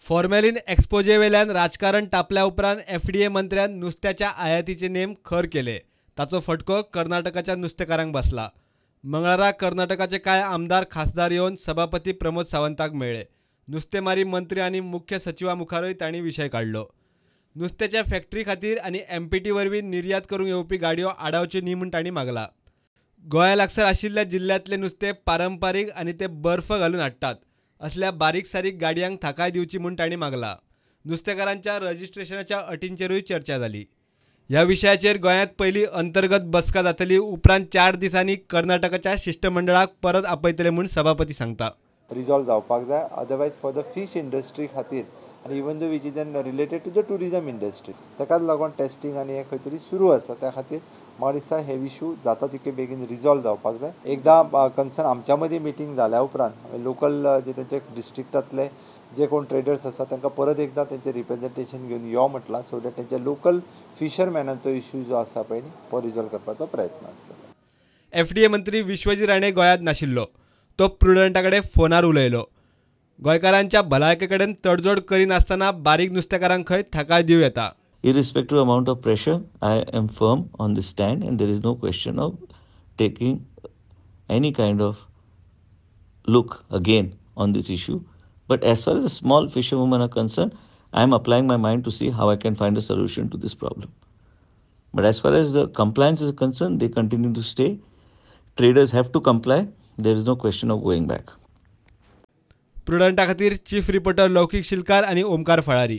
Formalin एक्सपोजेवेल्यान राजकारण तापल्या उपरांत FDA मंत्र्यान नुस्त्याच्या आयातीचे नेम खर केले. ताचो फटको कर्नाटकाच्या नुस्तेकारांक बसला. मंगळारा कर्नाटकाचे कांय आमदार खासदार येवन सभापती प्रमोद सावंताक मेळ्ळे. नुस्तेमारी मंत्री आनी मुख्य सचिवा मुखारूय तांणी विशय काडलो. नुस्त्याच्या फॅक्टरी खातीर आनी एमपीटी वरवीं निर्यात करूंक येवपी गाडयो आडावच्यो न्ही म्हूण तांणी मागला. गोंया लागसार आशिल्ल्या जिल्ल्यांतले नुस्तें पारंपारीक आनी ते बर्फ घालून हाडटात असल्या बारीक सारीक गाडयांक थाकाय दिवची म्हूण तांणी मागला. नुस्तेकारांच्या रजिस्ट्रेशनाच्या अटींचेरूय चर्चा जाली. ह्या विशयाचेर गोंयांत पयली अंतर्गत बसका जातली, उपरांत 4 दिसांनी कर्नाटकाच्या शिश्टमंडळाक परत आपयतले म्हूण सभापती सांगता. रिजॉल्व जावपाक जाय, otherwise for the fish industry खातीर आनी even though which is an related to the tourism industry, ताकाच लागून टेस्टिंग आनी हें खंय तरी सुरू आसा. त्या खातीर म्हाका दिसता हे इशू जाता तितके बेगीन रिजॉल्व जावपाक जाय. एकदां कन्सर्न आमच्या मदीं मिटींग जाल्या उपरांत लोकल जे तेंचे डिस्ट्रिक्टांतले जे कोण ट्रेडर्स आसा तांकां परत एकदां तेंचें रिप्रेजेंटेशन घेवन यो म्हटलां, सो that तेंच्या लोकल फिशरमॅनांचो इशू जो आसा पळय न्ही तो रिजॉल्व करपाचो प्रयत्न आसता. एफडीए मंत्री विश्वजीत राणे गोंयांत नाशिल्लो. तो प्रुडंटा कडेन फोनार उलयलो. गोंयकारांच्या भलायके कडेन तडजोड करिनासतना बारीक नुस्तेकारांक खंय थाकाय दिवं येता. Irrespective amount of pressure, I am firm on this stand and there is no question of taking any kind of look again on this issue. But as far as the small fisherwomen are concerned, I am applying my mind to see how I can find a solution to this problem. But as far as the compliance is concerned, they continue to stay. Traders have to comply. There is no question of going back. प्रुडंटा खातीर chief reporter लौकिक शिलकार आनी ओमकार फळारी.